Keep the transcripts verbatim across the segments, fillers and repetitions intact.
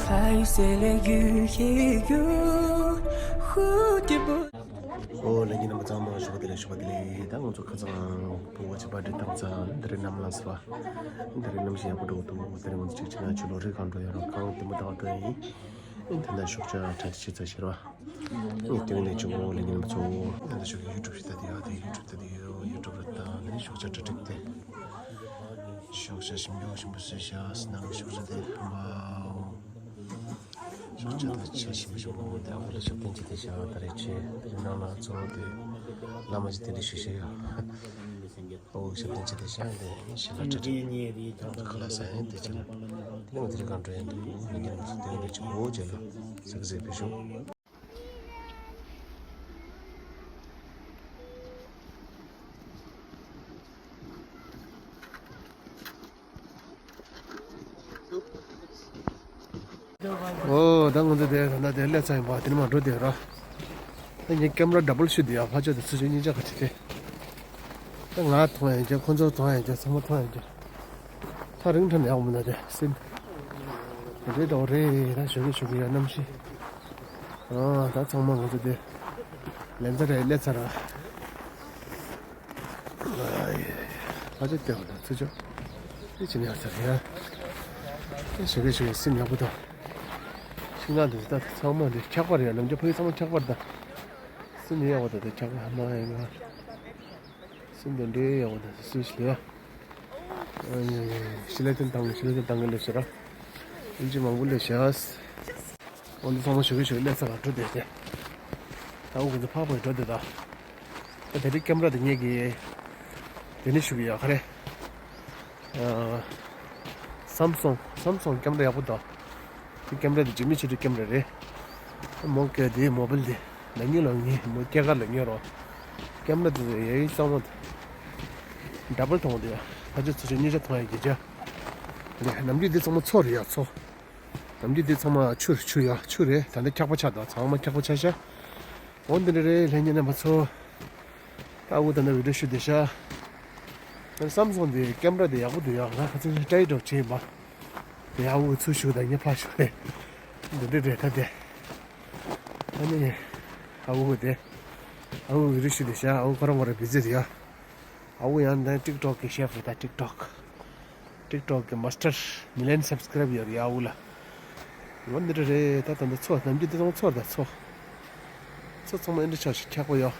还有谁来遇也有蝴蝶不 ཨོ་ལྷན་རྒྱས་རྣམ་པ་ཚང་མ་ཞོགས་པ་བདེ་ལེགས། ཞོགས་པ་བདེ་ལེགས། ད་ང་ཚོ་ཁ་སང་ཕུ་བོ་ཆེ་པར་ཊི་བཏང་ཚར། འདི་རིང་གནམ་ལངས་ཟེར་བ། འདི་རིང་གནམ་གཤིས་ཡག་པོ་འགྲོ་འདུག་འདི་རིང་ང་ཚོ་གཅིག་བྱས་ན་ཆུ་ལོག་རི་སྒང་འགྲོ་ཡ་རོགས་གང་ལྟད་མོ་ལྟ་བ་འགྲོ་ཡ་ཡིན། ཨེ་ད་ལྟ་ཤོག་བྱ་གྲ་སྒྲིག་བྱེད་ཚར་ཤེར་བ། ཨེ་དེ་ནས་བྱུང་ཨོ་ལྷན་རྒྱས་རྣམ་པ་ཚོ། ད་ལྟ་ཞོགས་ཀྱི་ཡུ་ཊུབ་ཞིག་ལྟ་དུས་ཡ་དེ་ཡུ་ཊུབ་ལྟ་དུས་ཡོ་ཡུ་ཊུབ་ར་ད་ནི་ཤོག་བྱ་གྲ་སྒྲིག་དེ། ཤོག་བྱ་ཞིམ་པོ་ཞིམ་པོ་བཟོས་ཤག་ནང་གི་ཤོག་བྱ་དེ་ཝའོ། ཤོག་བྱ་དང་ཆ་ཞིམ་པོ་ཞིམ་པོ་དེ་ཨ་ཁུ་ལ་ཞབས་བརྟན་བྱས་ཏེ་བཞག་ད་རེས་ཆེ་དེ་ནང་ལ་གཙོ་བོ་དེ་བླ་མ་ཅིག་དེ་འདྲ་ཞུ་ཤེས་ཡོད། ཨོ་ཞབས་བརྟན་བྱས་ཏེ་བཞག་དེ་ཞི་ལ་ཁྲ་ཁྲ་ཁ་ལག་ཟ་ཡིན་དེ་ཅི་ལ་དེ་ནང་དེ་རིང་གང་འགྲོ་ཡིན་དུ་མི་ཉན་ཚུལ་དེ་འདྲ་ཅིག་ཨོ་རྗེ་ལ་ཟིག་ཟིག་བེད་ཤོག་ཨོ་ད་ང་ཚོ་དེ་ད་ལྟ་དེ་སླེབས་ཚར་ཡིན་པ། དེ་ནས་མར་འགྲོ་དེ་ར། ད་ངས་ཀེམ་ར་ཌབ་བལ་ཤུ་དེ་ཡ་ཕ་ཆོས་དེ་ཚུར་ཆོས་གཉིས་ཆ་ག་ཁྲི་དེ། ད་ང་མཐོང་ཡང་རྒྱ་ཁོ་ཚོ་མཐོང་ཡང་རྒྱ་ཚང་མ་མཐོང་ཡང་རྒྱ། ཐག་རིང་ཐག་ནས་ཡག་པོ་མིན་ན་དེ་སེམས། རེད་དོ་རེད། ད་ཞོགས་ཀྱི་ཞོགས་ཀྱི་ཡ་གནམ་གཤིས། ཨ་ད་ཚང་མ་ང་ཚོ་དེ་ལན་ཚ་རེད་སླེབས་ཚར་ར། ཨ་ཡེ། ཕ་ཆོས་བལྟས་པ་དང་ཚུར་ཆོས་དེ་ཕྱིན་ཡར་ཚར་ཡ། ད་ཞོགས་ཀྱི་ཞོགས་ཀྱི་སེམས་ཡག་པོ་དང་། ཤིང་ནགས་འདི་ཚོ་ད་ཚང་མ་འདི་འཁྱག་པ་རེད་ཡ། ནམ་རྒྱུན་ཕ་གི་ཚང་མ་འཁྱག་པ་རེད་ད། སེམས་ཡག་པོ་དང་དེ་འཁྱག་པ་ཧ་མ་ཡ་ང་། སེམས་དེ་འདྲའི་ཡག་པོ་དང་སུས་ལས། ཤི་ལ་ཏན་དང་ཤི་ལ་ཏན་དང་གི་ལས་བྱེད་ར། ཨིན་ཇི་མང་པོ་ལས་བྱས། འོན་ཏེ་ཚང་མ་ཞོགས་ཀྱི་ཞོགས་ཀྱི་སླེབས་ས་ལ་འགྲོ་བསྡད་དེ། ད་འུ་གི་ཚོ་ཕག་པ་ཡི་འགྲོ་བསྡད་ད། ད་དེ་རིང་ཀེམ་ར་དེ་ངེད་ཀྱི། དེ་ནི་ཞུ་གི་ཡོད་ག་རེ། སམ་སུང་སམ་སུང་ཀེམ་ར་ཡག་པོ་འདུག་དེ་ཀེམ་ར་དེ་ཇི་མི་ཆེ་དུ་ཀེམ་ར་རེད། མོ་སྐད་དེ་མོ་བིལ་དེ་ལ་ཉེ་ལ་ཉེ་མོ་སྐྱེ་གར་ལ་ཉེ་རོ། ཀེམ་ར་དེ་ཡ་ཡི་གཙང་མ་དེ། ཌབ་བལ་མཐོང་དེ་ཡ་ཕ་ཆོས་ཚོ་ཆོས་གཉིས་ཆ་མཐོང་ཡ་གི་ཅ། རེད་ནམ་རྒྱུན་དེ་ཚང་མ་མཚོ་རེད་ཡ་མཚོ། ནམ་རྒྱུན་དེ་ཚང་མ་ཆུ་རེད་ཆུ་ཡ་ཆུ་རེད། ད་ལྟ་འཁྱག་པ་ཆགས་འདུག་ཚང་མ་འཁྱག་པ་ཆགས་ཤག་འོ་འདི་འདྲ་རེད་ལྷན་རྒྱས་རྣམ་པ་ཚོ། ད་འུ་ད་ནི་བི་ཌིའོ་ཤུ་དེ་ཤ། ད་སམ་སུང་དེ་ཀེམ་ར་དེ་ཡག་པོ་འདུག་ཡ། ང་ཁ་ཚིག་ཊའི་ཌོག་བྱས་ཡིན་པ། དེ་ཡག་པོ་ཚུར་ཤུགས་དང་ངས་ཕར་ཤུགས་རེད། འདི་འདྲ་རེད་ད་དེ། ད་ནི། ཨ་འུ་དེ། ཨ་འུ་བི་ཌིའོ་ཤུ་དེ་ཤ་ཨ་འུ་ཁོ་རང་ཁོ་རང་བི་ཛི་རེད་ཡ། ཨ་འུ་ཡང་ད་ཊིག་ཊོག་གི་ཤེ་ཕི་ད་ཊིག་ཊོག་ཊིག་ཊོག་གི་མ་སི་ཊར་མི་ལི་ཡན་སབ་སི་ཀ་རའིབ་ཡོད་རེད་ཡ་འུ་ལ། འོ་འདི་འདྲ་རེད་ད། ད་འདི་མཚོ་ནམ་རྒྱུན་འདི་ཚང་མཚོ་རེད་ད་མཚོ། མཚོ་ཚང་མ་འདི་འདྲ་ཆགས་ཤིག་འཁྱག་པོ་ཡོད།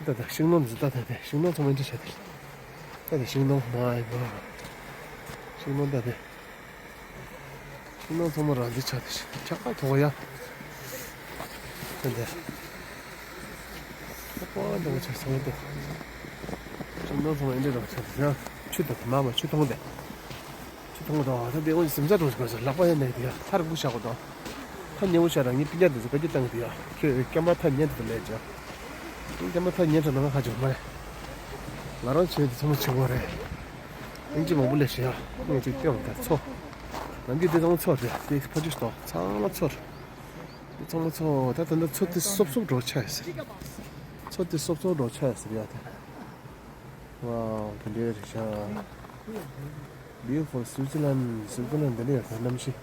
ད་ད་ཤིང་སྡོང་འདི་ད་ད་དེ་ཤིང་སྡོང་ཚང་མ་འདི་འདྲ་ཆགས་དེ། ད་དེ་ཤིང་སྡོང་མ་ཡི་བ། ཤིང་སྡོང་ད་དེ། ཤིང་སྡོང་ཚང་མ་ར་འདི་ཆགས་དེ་འཁྱག་པ་ཐོག་ཡ། ད་དེ། ད་པ་འདྲ་བ་ཆགས་སོང་ད། ཤིང་སྡོང་ཚང་མ་འདི་འདྲ་ཆགས་དེ་ཡ། ཆུ་ད་དེ་མ་མ་ཆུ་ཐོང་དེ། ཆུ་ཐོང་དང་ད་དེ་འོན་སིམ་ས་འགྲོ་ཞིག་ལག་པ་ཡང་ནས་དེ་ཡ་ཐར་དགུ་བཞག་གོ་དང་། ཐ་ཉེ་བོ་བཞག་རང་ཉིད་སྤུན་ཀྱག་དེ་ཚོ་བཀའ་རྒྱ་བཏང་གི་དེ་ཡ། ཁྱོད་ཀེམ་ར་ཐ་ཉེ་དེ་ཚོ་ལས་ཀྱང་། ཀེམ་ར་ཐ་ཉེ་དྲ་ན་ང་ཁ་ཅིག་མ་རེད། ང་རང་ཆོས་དེ་ཚང་མ་ཆུ་བོ་རེད། ཨིན་ཇི་མང་པོ་ལས་ཤེས་ཡ་ངས་ཅིག་སྟོན་འོང་ད་ཚོ། ནམ་རྒྱུན་དེ་ཚང་མ་ཚོ་རེད་དེ་ཕ་ཇུ་སྟོ་ཚང་མ་ཚོ་རེད། དེ་ཚང་མ་ཚོ་ད་ད་ད་ཚོ་དེ་སོབ་སོབ་འགྲོ་ཆ་ཡ་ཟེར། ཚོ་དེ་སོབ་སོབ་འགྲོ་ཆ་ཡ་ཟེར་ཡ་དེ། ཝའོ་དེ་འདྲའི་རེད་ཤག Beautiful Switzerland Switzerland འདི་འདྲ་ཡོད་ད་གནམ་གཤིས།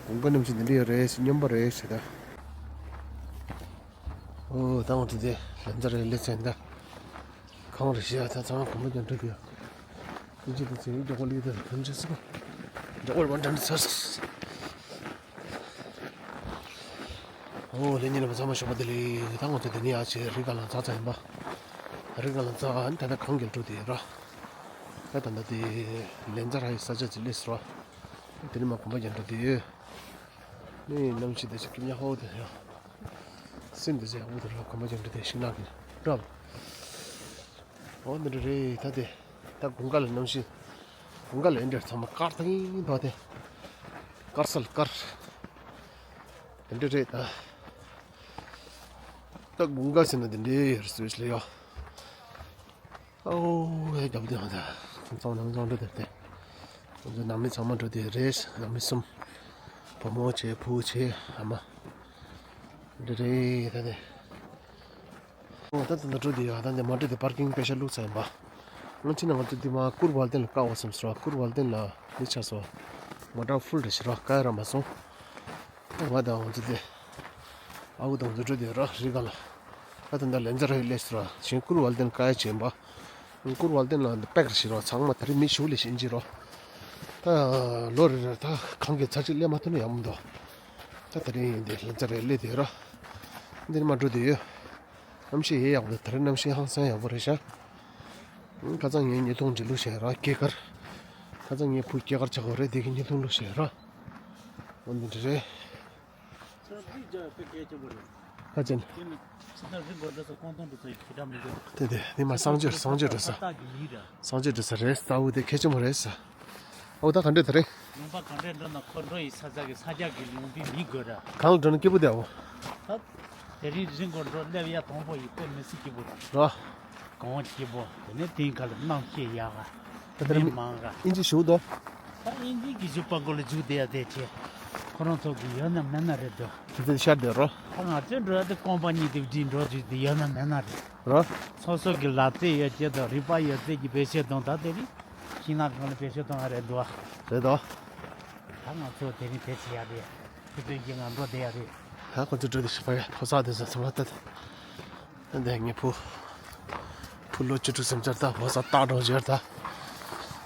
དགུན་ཁ་གནམ་གཤིས་འདི་འདྲ་ཡོད་རེད་སྙོམས་པ་རེད་ཞེ་ད། ཨོ་ད་ང་ཚོ་དེ་ལན་ཚ་རེད་ལེ་ཚན་ད། གང་རེད་ཤག་ད་ཚང་མ་གོམ་པ་རྒྱག་འགྲོ་གི་ཡོད། ཁྱིམ་ཆེ་དེ་ཚོའི་མགྱོགས་པོ་ལི་དེ་ཁྱིམ་ཆེ་སོ། མགྱོགས་པོ་མ་འདྲ་ནི་ཚ་སོ། ཨོ་ལྷན་རྒྱས་རྣམ་པ་ཚང་མ་ཞོགས་པ་བདེ་ལེགས། ད་ང་ཚོ་དེ་ནས་ཡར་བྱས་རི་སྒང་ལ་འཛེགས་ཚར་ཡིན་པ། རི་སྒང་ལ་འཛེགས་ཨ་ནི་ད་ལྟ་གངས་རྒྱབ་འགྲོ་དེ་ཡོད་ར། ད་ད་ལྟ་དེ་ལན་ཚ་ར་ཡི་ས་ཆ་ཅིག་སླེབས་སོང་ར། དེ་ནས་མར་གོམ་པ་རྒྱག་འགྲོ་དེ་ཡོད། ནི་གནམ་གཤིས་དེ་ཅིག་སྐྱིད་ཉག་ཧོ་དེ་ཡོད། སེམས་དེ་ཅིག་ཡག་པོ་དེ་ར་གོམ་པ་རྒྱག་འགྲོ་དེ་ཤིང་ནགས་ཀྱི་ར། ཨོ་འདི་འདྲ་རེད་ད་དེ། ད་དགུན་ཁ་ལ་གནམ་གཤིས། དགུན་ཁ་ལ་འདི་འདྲ་ཚང་མ་དཀར་ཐང་ཡིན་པ་དེ། དཀར་ས་ལ་དཀར། འདི་འདྲ་རེད་ད། ད་དགུན་ཁ་ཟེར་ན་འདི་འདྲ་ཡོད་རེད་ཟེར་ལ་ཡོད། ཨོ་ཨེ་རྒྱབ་དེ་ཧོ་ད། ཚང་ཚང་ཚང་འགྲོ་དེ་དེ། ང་ཚོ་ནང་མི་ཚང་མ་འགྲོ་དེ་རེད་ནང་མི་གསུམ། བུ་མོ་བྱས་བུ་བྱས་ཨ་མ། འདི་འདྲ་རེད་ད་དེ། ཨོ་ད་ད་ད་འགྲོ་དེ་ཡ་ད་འདི་མ་འགྲོ་དེ་པར་ཀིང་པེ་ཤ་བླུགས་ཚར་ཡིན་པ། ང་ཕྱིན་ན་ང་ཚོ་འདི་མ་ཀུར་ཝལ་ཏན་ལ་བཀག་འོ་བསམ་སོང་ཀུར་ཝལ་ཏན་ལ་འདི་ཆགས་སོང་། མོ་ཊ་ཧྥུལ་རེད་ཤག་ར། ཀ་ཡ་ར་མ་སོང་། ང་དང་འོ་ཙི་དེ། ཨ་ཁུ་དང་འཛུལ་འགྲོ་དེ་ར་རི་སྒང་ལ། ད་ད་ལྟ་ལན་ཚ་ར་ཡི་ལས་སུ་ར་ཞིང་ཀུར་བལ་ཏེན་ཀ་ཡ་བྱེད་པ། ཀུར་བལ་ཏེན་ལ་འདི་པེག་རེད་ཤག་ར། ཚང་མ་དེ་རིང་མི་ཞུ་ལས་ཤིན་ཅི་རོ། ད་ལོ་རེ་རེ་ད་གང་གི་ཚར་གཅིག་སླེབས་མ་ཐུབ་ན་ཡག་མི་འདུག་ད་དེ་རིང་འདི་ལན་ཚ་ར་ཡི་ལས་དེ་ར། འདི་ནས་མར་འགྲོ་དེ་ཡོད། གནམ་གཤིས་ཡེ་ཡག་པོ་འདུག་ད་རེས་གནམ་གཤིས་ཧང་སང་ཡག་པོ་རེད་ཤག་ཁ་སང་ངའི་བརྙན་ཐུང་འབྲི་ལུགས་བྱས་ར་སྐྱེས་སྐར། ཁ་སང་ངའི་བུ་སྐྱེས་སྐར་ཆགས་པ་རེད། དེ་གི་བརྙན་ཐུང་ལུགས་བྱས་ར། འོ་འདི་འདྲ་རེད། ཁ་ཅན། དེ་དེ་དེ་མ་གསང་སྤྱོད་གསང་སྤྱོད་འགྲོ་ས། གསང་སྤྱོད་འགྲོ་ས་རེད། ས་འུ་དེ་ཁེ་ཆེན་མོ་རེད་ས། ཨོ་ད་ག་འདྲས་ད་རེད། ལུང་པ་ག་འདྲས་འགྲོ་ན་ཁོ་འགྲོ་ཡི་ས་ཆ་གི་ས་ཆ་གི་ལུང་པའི་མི་དགོས་ར། གང་ལ་འགྲོ་ན་སྐྱིད་པོ་དེ་ཨོ། ད་དེ་རིང་རི་མགོ་འགྲོ་སླེབས་ཡ་དང་པོ་ཡི་དཔེ་མི་སྲིད་སྐྱིད་པོ་ར། ར། གངས་སྐྱིད་པོ་དེ་ནས་དེའི་ཁ་ལ་གནམ་བཤད་ཡག་ག་ད་ལྟ་མི་མང་ག་ཨིན་ཇི་ཞུ་དོ། ད་ཨིན་ཇི་གི་བཞུགས་པ་གོ་ལ་བཞུགས་བསྡད་ཡ་དེ་ཆེ། ཁོ་རང་ཚོ་གི་ཡོད་ན་མེད་ན་རེད་དོ། དེ་ཚོ་ཤར་དེ་རོ། ད་ང་ཚོའི་འགྲོ་ཡ་དེ་ཀོམ་པ་ནི་དེ་བྲིས་འགྲོ་བྱུས་དེ་ཡོད་ན་མེད་ན་རེད། རོ། སོ་སོ་གི་ལག་རྩལ་ཡོད་ཀྱི་དང་རིག་པ་ཡོད་ཚད་ཀྱི་བེད་སྤྱོད་གཏོང་ད་དེ་རིང་ཤིང་ནགས་སྒང་ལ་བེད་སྤྱོད་གཏོང་ཡ་རེད་འདུག་ཨ། རེད་དོ། ད་ང་ཚོ་དེ་རིང་དེ་བྱེད་ཡ་རེད། ཁྱེད་ཚོའི་རྒྱུན་ང་འགྲོ་བསྡད་ཡ་རེད། ད་ཁོ་ཚོ་འགྲོ་དེ་ཞིག་ཕ་ཡ་ཕོ་གསར་དེ་ཚོ་ཚང་མ་ལྟ་དེ། འདི་ངའི་བུ། བུ་ལོ་བཅུ་དྲུག་སེམས་ཚར་ད་ཕོ་གསར་སྟག་འགྲོ་བྱེད་ད།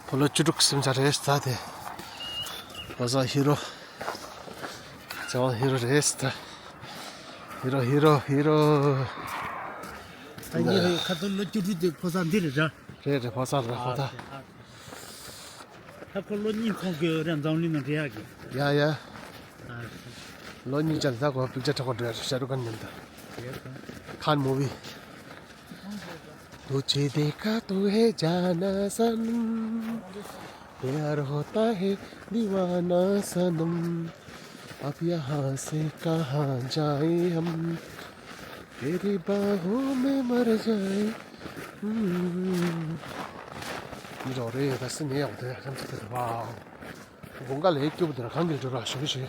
བུ་ལོ་བཅུ་དྲུག་སེམས་ཚར་རེད་ད་དེ། ཕོ་གསར་ཧི་རོ། ཚེ་དབང་ཧི་རོ་རེད་ད། ཧི་རོ་ཧི་རོ་ཧི་རོ། ད་ཉེ་རེ་ཁ་ཐུག་ལོ་བཅུ་དྲུག་དེ་ཕོ་གསར་འདི་རེད་ར། རེད་རེད་ཕོ་གསར་རེད་ཕོ་ད། ད་ཁོ་ལོ་གཉིས་ཚོང་གི་རེད་འཛམ་གླིང་ནང་འབྲེལ་ཡག་གི། ཡ་ཡ། ཨ། ལོ་གཉིས་ཅན་ད་ཁོ་པིག་ཅར་འཁྲབ་པར་འགྲོ་ཡ་ཤ་རུ་ཁན་མཉམ་དུ། ཁན་མུ་བི། तुझे देखा तू है जाना सनम, प्यार होता है दीवाना सनम, अब यहाँ से कहाँ जाए हम, तेरी बाहों में मर जाए। འདི་རོ་རེད་ད་སི་ནས་ཡག་དེ་ཡག་ཙམ་ཅིག་དེ་དུ་བའོ། དགོང་ཁ་ལ་ཡེ་སྐྱིད་པོ་དེ་ར་གངས་དཀྱིལ་འགྲོ་ར་ཞོགས་ཀྱི་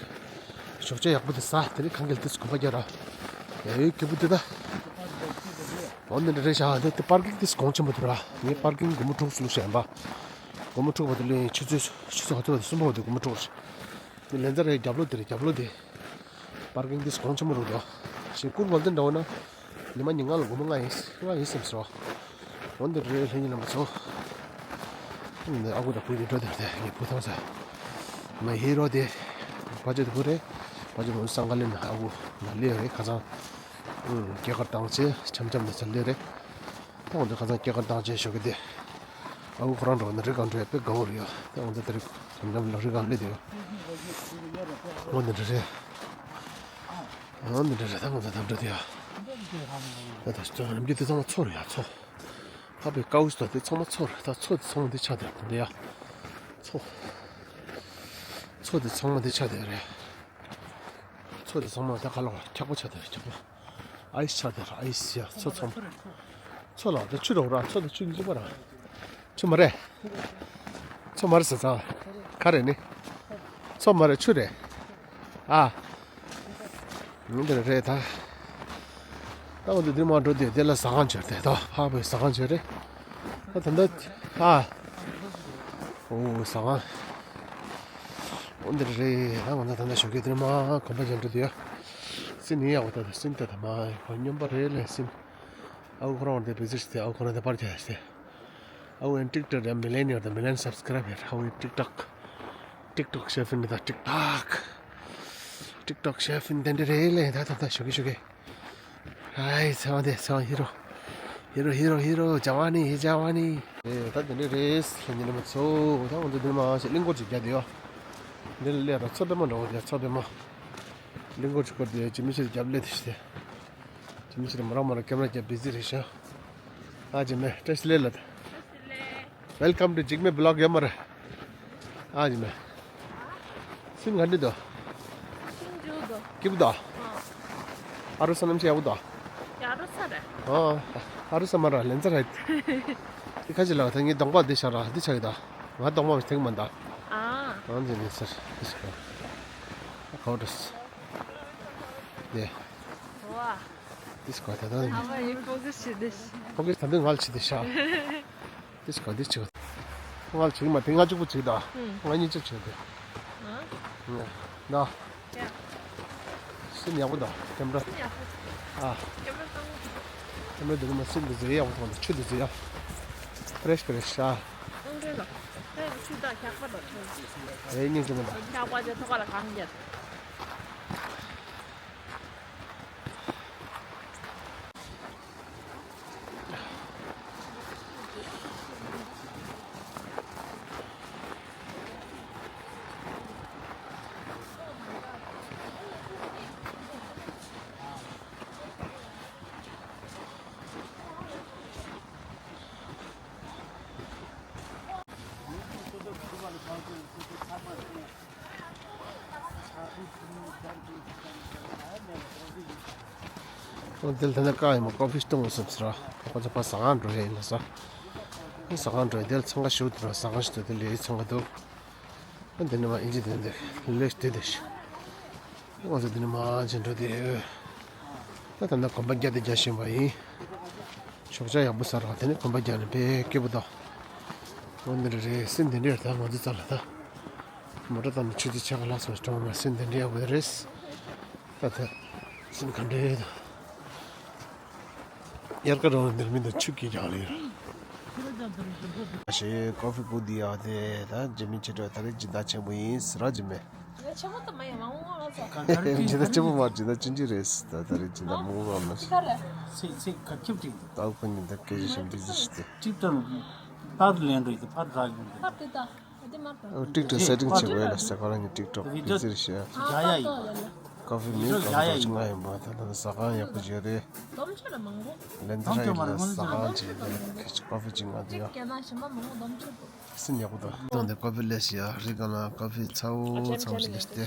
ཞོགས་ཀྱི་ཞོགས་ཇ་ཡག་པོ་དེ་ཟ། དེ་ནས་གངས་དཀྱིལ་དུས་གོམ་པ་རྒྱག་ར། ཡ་ཡེ་སྐྱིད་པོ་དེ་ད། འོ་འདི་འདྲ་རེད་ཤག་འདི་དེ་པར་ཀིང་དེ་གོང་ཆེན་པོ་དེ་ར། ངས་པར་ཀིང་སྒོར་མོ་དྲུག་བླུགས་ཤག་ཡིན་པ། སྒོར་མོ་དྲུག་པོ་དེ་ལོན་ཆུ་ཚོད་ཆུ་ཚོད་ག་ཚོད་པ་དེ་གསུམ་པ་པོ་དེ་སྒོར་མོ་དྲུག་རེད། དེ་ལན་ཚ་རའི་རྒྱབ་ལོགས་དེ་རེད་རྒྱབ་ལོགས་དེ། པར་ཀིང་དེ་གོང་ཆེན་པོ་རུ་འདུག་ཞེ་སྐུར་བལ་དེ་འདྲ་བོ་ན། ཉི་མ་ཉིན་ལྔ་ལ་སྒོར་མོ་ལྔ་ཡིན་ལྔ་ཡིན་སེམས་སོ། འོ་འདི་རེད་ལྷན་རྒྱས་རྣམ་པ་ཚོ། འདི་ཨ་ཁུ་དང་བུ་གཉིས་འགྲོ་དེ་རེད་ངའི་བུ་ཐང་ས། མ་ཧི་རོ་དེ། བ་ཅོ་དེ་བུ་རེད། བ་ཅོ་དེ་བུ་སང་ག་ལེན་ཨ་ཁུ་ན་ལེ་རེད་ཁ་སང་། སྐྱེས་སྐར་བཏང་ཚེ་འཆམ་འཆམ་ནས་ཚ་ལེ་རེད། ད་འོ་འདི་ཁ་སང་སྐྱེས་སྐར་བཏང་ཚེ་ཞོགས་ཀྱི་དེ། ཨ་ཁུ་ཁོ་རང་འགྲོ་ན་རི་སྒང་འགྲོ་ཡ་དཔེ་དགའ་བོ་རེད་ཡ། ད་འོ་འདི་དེ་རིང་འཆམ་འཆམ་ལ་རི་སྒང་སླེབས་དེ་ཡ། འོ་འདི་འདྲ་རེད། ཨ་འདི་འདྲ་རེད་ད་ང་ཚོ་འདམ་འདྲ་དེ་ཡ། ད་ད་ལྟ་ནམ་རྒྱུན་དེ་ཚང་མ་མཚོ་རེད་ཡ་མཚོ། ཕ་བའི་ཀའུ་སི་དང་དེ་ཚང་མ་མཚོ་རེད་ད་མཚོ་དེ་ཚང་མ་འདི་ཆགས་བསྡད་འདི་ཡ། མཚོ། མཚོ་དེ་ཚང་མ་འདི་ཆགས་བསྡད་རེད། མཚོ་དེ་ཚང་མ་ད་ག་ལ་བ་འཁྱག་པོ་ཆགས་བསྡད་རེད་འཁྱག་པོ། ཨའི་སི་ཆགས་བསྡད་རེད་ཨའི་སི་ཡ་མཚོ་ཚང་མ། མཚོ་ལ་ད་ཆུ་རེད་ར་མཚོ་དང་ཆུ་གཉིས་གཅིག་པ་ར། ཆུ་མ་རེད། མཚོ་མ་རེད་ཟེར་ཙང་། ག་རེ་ནི། མཚོ་མ་རེད་ཆུ་རེད། ཨ། མི་འདི་རེད་ད། ད་འོ་འདི་འདིར་མ་འགྲོ་དེ་དེ་ལ་ཟ་ཁང་བྱོས་ཏེ་ད་ཕག་པའི་ཟ་ཁང་བྱོས་རེད། ད་ད་ད་ཨ། ཨོ་ཟ་ཁང་། འོ་འདི་རེད་ད་ང་ཚོ་ད་ད་ཞོགས་ཀས་འདིར་མ་གོམ་པ་བྱས་འགྲོ་དེ་ཡ། སིན་ཡིན་ཡ་འོ་ད་ད་སིན་ད་ད་མ་ཁོ་སྨྱོན་པ་རེད་ལས་སིན། ཨའུ་ཁོ་རང་དེ་བི་ཟི་ཊི་དེ་ཨའུ་ཁོ་རང་དེ་པར་རྒྱག་སྟེ། ཨའུ་ཡན་ཊིག་ཊོག་རེད་མི་ལན་ཡོད་དེ་མི་ལན་སབ་སི་ཀ་རབ་ཡོད་ཨའུ་ཡན་ཊིག་ཊོག་ཊིག་ཊོག་ཤེ་ཕིན་ནི་ད་ཊིག་ཊོག་ཊིག་ཊོག་ཤེ་ཕིན་དེ་འདྲ་རེད་ལས་ད་ད་ད་ཞོགས་ཀས་ཞོགས་ཀས། ཧའི་ཚེ་དབང་དེ་ཚེ་དབང་ཧི་རོ། ཧི་རོ་ཧི་རོ་ཧི་རོ་ཇ་ཝ་ནི་ཧི་ཇ་ཝ་ནི། ཨེ་ད་དེ་འདྲ་རེད་ལྷན་རྒྱས་རྣམ་པ་ཚོ་ད་ང་ཚོ་འདིར་མ་ཞིག་གླིང་སྐོར་ཅིག་རྒྱག་དེ་ཡོད། འདི་ལ་སླེབས་ར་མཚོ་པདྨ་འགྲོ་བ་རྒྱག་མཚོ་པདྨ། གླིང་སྐོར་ཅིག་སྐོར་དེ་ཇི་མི་ཤེས་རྒྱབ་སླེབས་དེ་ཤི་དེ། ཇི་མི་ཤེས་མ་རང་མ་རང་ཀེམ་ར་རྒྱབ་བི་ཟི་རེད་ཤག་ཨ་ཇི་མེ་བཀྲ་ཤིས་བདེ་ལེགས། Welcome to Jigme vlog ཡོད་མ་རེད། ཨ་ཇི་མེ། སིན་ག་འདྲ་འདུག་སིན་འཇུ་འདུག་སྐྱིད་པོ་འདུག་ཨ་རུ་ས་གནམ་གཤིས་ཡག་པོ་འདུག་ཡ་རུ་ས་རེད། ཨ་རུ་ས་མ་ར་ལན་ཚ་རེད། དེ་ཁ་ཅིག་ལ་ད་ངའི་གདོང་པ་འདི་ཤར་ར་འདི་ཆགས་ཡོད་ད། ང་གདོང་པ་མི་ཐེག་མ་འདའ། ཨ་ང་འདི་ནས་ཚར་འདི་ཤར་ར། ཁའོ་ཏྲས། དེ། བ། འདི་ཤར་ར་ད་ད། ཨ་མ་ཡི་ཕོ་གི་ཤི་འདི་ཤི། ཕོ་གི་ད་འདི་ང་ལ་ཤི་འདི་ཤར། དེ་ཞིག་ག་དེ་ཞིག་ང་ལ་བྱེད་ཀྱི་མ་དེ་ང་གཅིག་པུ་བྱེད་ད། ང་གཉིས་ཆ་བྱེད་དེ། ན། སིན་ཡག་པོ་འདུག་ཀེམ་ར། ཨ། ཀེམ་ར་འདི་ནི་མ་སིན་འདི་ཟེར་ཡག་པོ་འདུག་ཆུ་འདི་ཟེར་ཡག་ཕ་རེཤ་ཕ་རེཤ་ཨ། ཨེ་སྙིང་རྗེ་མོ་འདུག་འདི་ལ་ད་ནི་ཀ་ཡིན་མོ་ཀོ་ཕི་སྟོང་སོང་ཟེར་ར། ཁོ་ཚོ་ཕར་ཟ་ཁང་འགྲོ་ཡ་ཡིན་ལ་ས། ཟ་ཁང་འགྲོ་ཡ་འདི་ལ་འཚང་ཁ་ཞུ་དུ་ར་ཟ་ཁང་ཞིག་ཏུ་དེ་ལས་འཚང་ཁ་འདུག་འདི་ནི་མ་ཨིན་ཇི་དེ་འདི་ལས་དེ་དེ་ཞིག་ང་ཚོ་འདི་ནི་མ་ཅན་འགྲོ་དེ། ད་ད་ནི་གོམ་པ་རྒྱག་དེ་རྒྱག་བཞིན་པ་ཡིན། ཞོགས་ཇ་ཡག་པོ་ཟ་ར་དེ་ནི་གོམ་པ་རྒྱག་ནི་དཔེ་སྐྱིད་པོ་འདུག་འོ་འདི་རེད་སྲིན་འདི་འདྲས་ད་ང་ཚོ་རྩ་ལ་ད། མོ་ཊ་བཏང་ནས་ཆུ་ཚོད་ཕྱེད་ཀ་ལྷག་སོང་གྲོང་མ་སྲིན་འདི་འདྲས་ཡག་པོ་རེད། ད་ད། སྲིན་ག་འདྲས་ད། དབྱར་ཁ་རང་འདིར་མི་འདུག་ཆུ་སྐྱིད་རྒྱག་ལེ་ཡོད། ཞེས་ཀོ་ཕི་བུ་འདི་ཡག་དེ་ད་ཇི་མི་ཆེ་དྲག་ད་རེས་སྦྱིན་བདག་ཆེན་པོ་ཡིན་ཟེར་ར་ཇི་མེད། ཆེན་པོ་དུ་མ་ཡིན་མ་འོང་ང་ཚོ། སྦྱིན་བདག་ཆེན་པོ་མ་སྦྱིན་བདག་ཆུང་ཆུང་རེད་ད་ད་རེས་སྦྱིན་བདག་མང་པོ་མ་ཅི་ག་རེད། ཚེ་ཚེ་ག་ཁྱབ་ཅིག་ད་ཁོ་ཉིད་ད་སྐད་ཆ་བཤད་འདི་ཅི་ཞིག་སྟེ། ཀྲིབ་ཀྲ་ལ་ཕར་ལེན་རེད་དེ་ཕར་རག་ཡོང་དེ། ཕར་དེ་ད་ཨ་དེ་མར་ད། ཨོ་ཀྲིག་ཀྲ་སེ་ཊིང་བྱེད་དགོས་ལ་ཟེར་ཁོ་རང་གི་ཀྲིག་ཀྲོག་བི་ཛི་རེད་ཤག་ཨ་ཡ་ཡ་ཡ། ཀོ་ཕི་མིན་ཀོ་ཕི་ཡ་ཡ་ཅིག་ང་ཡིན་པ་ད་ད་ཟ་ཁང་ཡག་པོ་བྱས་རེད། ལེན་ད་ར་ཡིན་ལ་ཟ་ཁང་བྱས་རེད་ཁྱེད་ཀོ་ཕི་ཅིག་ང་དུ་ཡ། སྲིན་ཡག་པོ་འདུག་དོན་དེ་ཀོ་ཕི་ལས་ཤི་ཡ་རི་ག་ན་ཀོ་ཕི་ཚ་བོ་ཚ་བོ་ཞིག་ལས་ཏེ།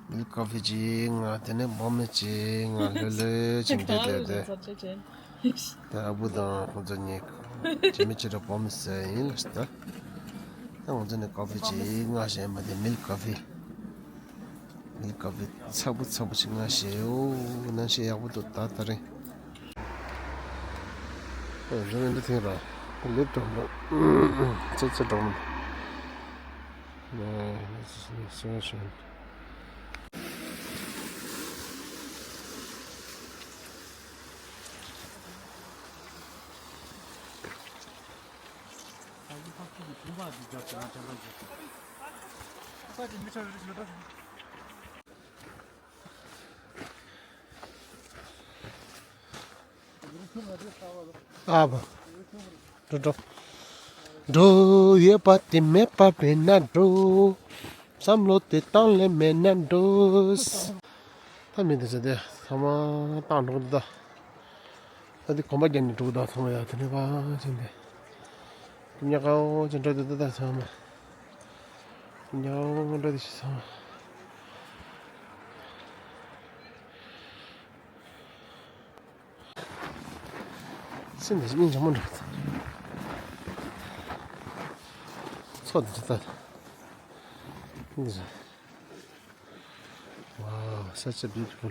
མིལ་ཀོ་ཕི་ཅིག་ང་དེ་ནས་བོ་མི་ཅིག་ང་ལྷོད་ལྷོད་ཅིག་འདི་དེ་དེ། དེ་ཨ་བུ་དང་ཁོང་ཚོ་གཉིས་ཇི་མི་ཆེ་དྲག་བོ་མི་ཟེར་ཡིན་ལ་ད། ད་ཁོང་ཚོ་ནས་ཀོ་ཕི་ཅིག་ང་ཞེས་མ་དེ་མིལ་ཀོ་ཕི། མིལ་ཀོ་ཕི་ཚ་པོ་ཚ་པོ་ཅིག་ང་ཞེས་ཨོ་ན་ཞེས་ཡག་པོ་འདུག་ད་ད་རིང་། ཨ་རི་མི་འདི་ཐེངས་ར་ལེབ་འགྲོ་མ་ཚེ་ཚེ་འགྲོ་མ། ཨ་བ། འགྲོ་འགྲོ། འགྲོ་ཡོད་པ་དེ་མེད་པ་མེད་ན་འགྲོ། བསམ་བློ་དེ་བཏང་ལེ་མེད་ན་འགྲོ། ད་མི་འདི་ཚོ་དེ་ཚང་མ་བཏང་འགྲོ་གི་འདུག་ད་དེ་གོམ་པ་རྒྱབ་ནས་འགྲོ་གི་འདུག་ཚང་མ་ཡ་དེ་ནས་ཕར་ཕྱིན་ཏེ། ཉག་ག་འོ་ཅན་འགྲོ་འདུག་ད་ཚང་མ། ཉག་ག་འོ་འགྲོ་འདུག་ཚང་མ། སེམས་ནས་སྙིང་རྗེ་མོ་འདྲ། མཚོ་འདི་ཚོ་ལྟ། འདི་ཚོ། Wow, such a beautiful.